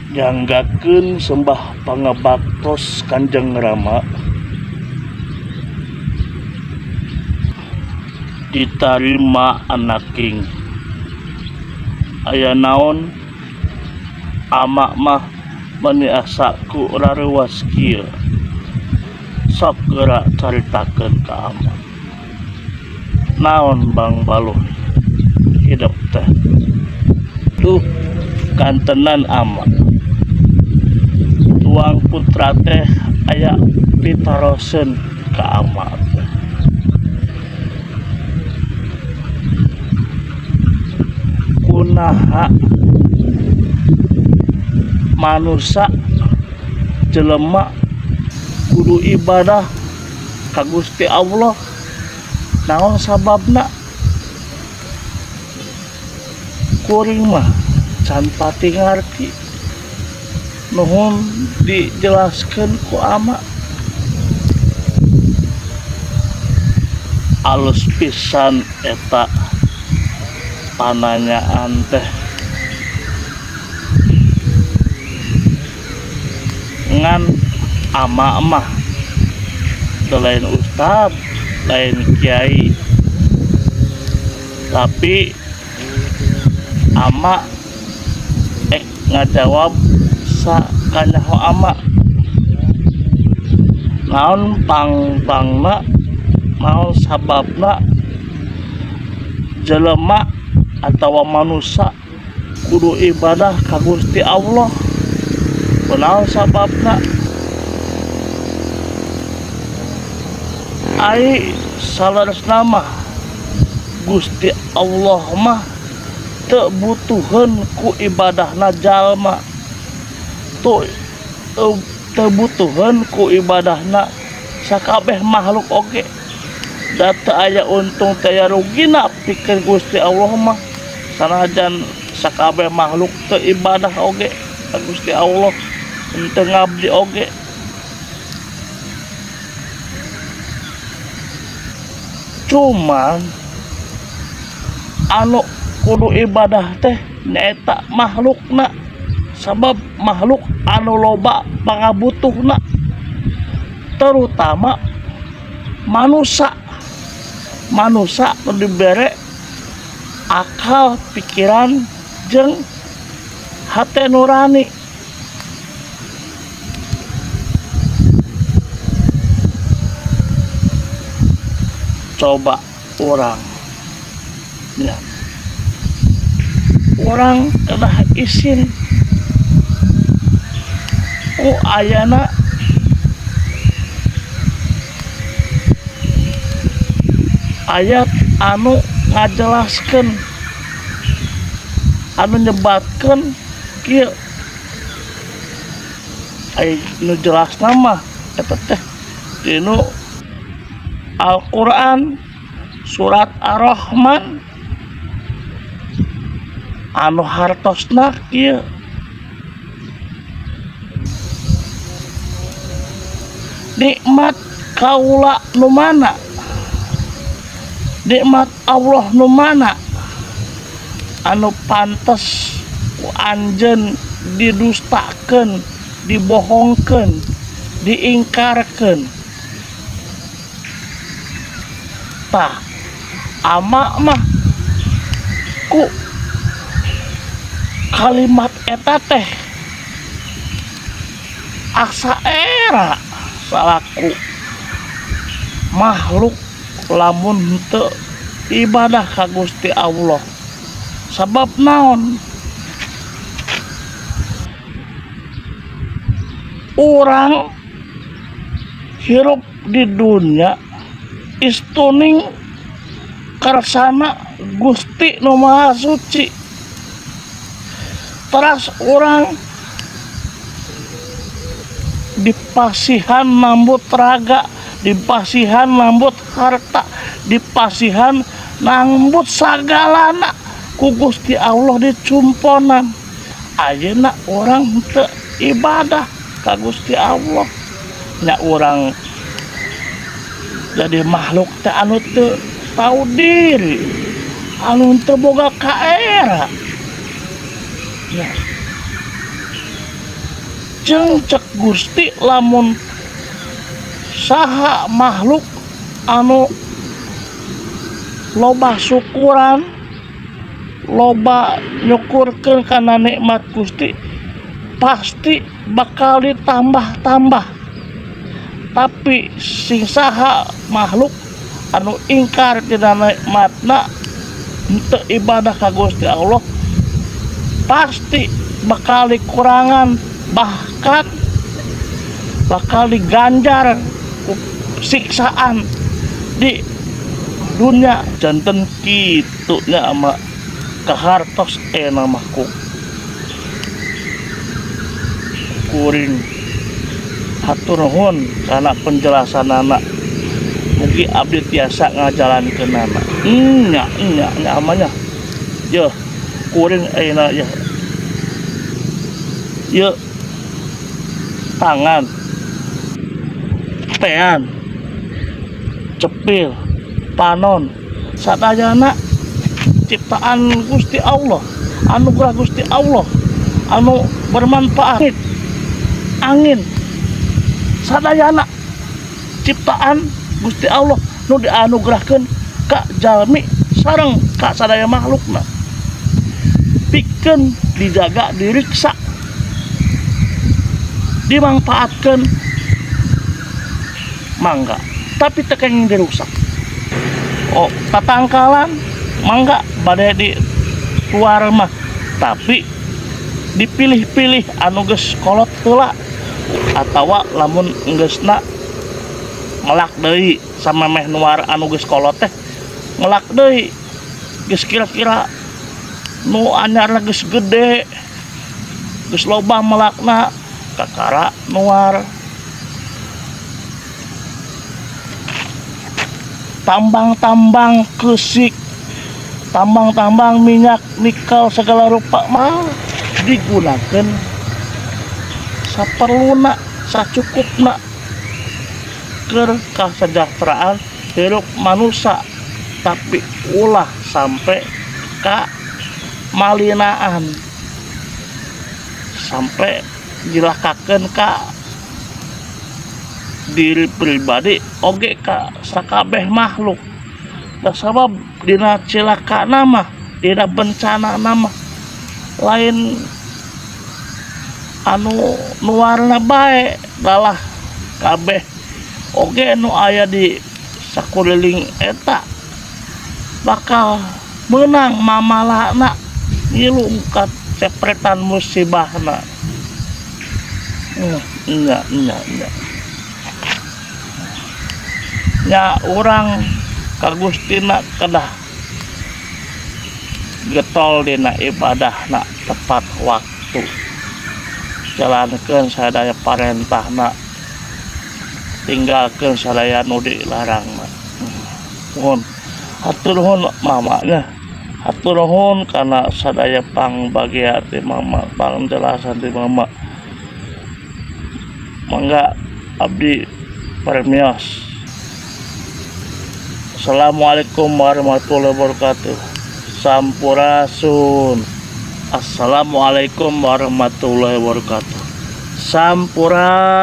Nyanggakeun sembah pangabaktos Kanjeng Rama ditarima anaking. Aya naon ama mah meni asa ku rareuwas kieu. Sok geura caritakeun ka ama. Naon Bang Baluh hidep teh. Duh kantenan ama. Tuang putra teh aya pitaroseun ka ama teh. Kunaha manusa jelema kudu ibadah ka Gusti Allah naon sababna kuring mah can pati ngarti nuhun dijelaskeun ku ama alus pisan eta pananyaan teh ngan ama mah teu lain ustad lain kiai tapi ama ek ngajawab sakanyaho ama naon pang-pangna naon sababna jelema atawa manusa kudu ibadah ka Gusti Allah kunaon sababna ai saleresna mah Gusti Allah mah teu butuheun ku ibadahna jalma teu teu butuheun ku ibadahna sakabeh makhluk oge da teu aya untung teu aya rugina pikeun Gusti Allah mah sanajan sakabeh makhluk teu ibadah oge ka Gusti Allah henteu ngabdi oge. Cuman anu kudu ibadah teh nyaeta makhlukna sabab makhluk anu loba pangabutuhna terutama manusa manusa nu dibere akal pikiran jeung hate nurani. Coba urang nya urang kedah isin ku ayana ayat anu ngajelaskeun anu nyebatkeun kieu ai nu jelasna mah eta teh dinu Al-Qur'an surat Ar-Rahman anu hartosna kieu nikmat kaula nu mana nikmat Allah nu mana anu pantes ku anjeun didustakeun dibohongkeun diingkarkeun tah ama mah ku kalimat eta teh asa era salaku makhluk lamun henteu ibadah ka Gusti Allah sabab naon urang hirup di dunya istuning karsana Gusti Nu Maha Suci teras urang dipasihan nambut raga dipasihan nambut harta dipasihan nambut sagalana ku Gusti Allah dicumponan ayeuna urang henteu ibadah ka Gusti Allah nya urang jadi makhluk teh anu teu tau diri anu teu boga kaera nya. Jeung cek Gusti, lamun saha makhluk anu loba syukuran, loba nyukurkeun kana nikmat Gusti, pasti bakal ditambah-tambah. Tapi sing saha makhluk anu ingkar tina nikmatna, henteu ibadah ka Gusti Allah, pasti bakal dikurangan, bahkan bakal diganjar ku siksaan di dunia. Janten kitu nya ama, kahartos mah ku kuring. Hatur nuhun kana penjelasanana, mugi abdi tiasa ngajalankeunana nya. Nya nya amanya, yeuh kuring ayeuna yeuh yeuh tangan, tean, cepil, panon, sadayana ciptaan Gusti Allah, anugerah Gusti Allah anu bermanfaat. Angin, sadayana ciptaan Gusti Allah nu dianugerahkeun ka jalmi sareng ka sadaya makhlukna, pikeun dijaga, diriksa, dimanfaatkan mangga, tapi teu kenging dirusak. Oh, tatangkalan mangga bade di tuar mah, tapi dipilih-pilih anu geus kolot heula, atawa lamun geusna melak deui. Samemeh nuar anu geus kolot teh melak deui, geus kira-kira nu anyarna geus gede, geus loba melakna, kakara nuar. Tambang-tambang keusik, tambang-tambang minyak, nikel, segala rupa mah digunakan saperluna, sacukupna keur kasejahteraan hirup manusia, tapi ulah sampai ka malinaan, sampai nyilakakeun ka diri pribadi oge ka sakabeh makhluk. Da sabab dina cilakana mah, dina bencana mah, lain anu nuarna bae, dalah kabeh oge nu aya di sakuliling eta bakal meunang mamalana, ngilu kacepretan musibahna. Nya nya nya nya, urang ka Gustina kedah getol dina ibadahna, tepat waktu, jalankeun sadaya parentahna, tinggalkeun sadaya nu dilarangna. Nuhun, hatur nuhun Mama nya, hatur nuhun kana sadaya pangbagea ti Mama, pangjelasan ti Mama. Mangga abdi permios. Assalamualaikum warahmatullahi wabarakatuh. Sampurasun. Assalamualaikum warahmatullahi wabarakatuh. Sampurasun.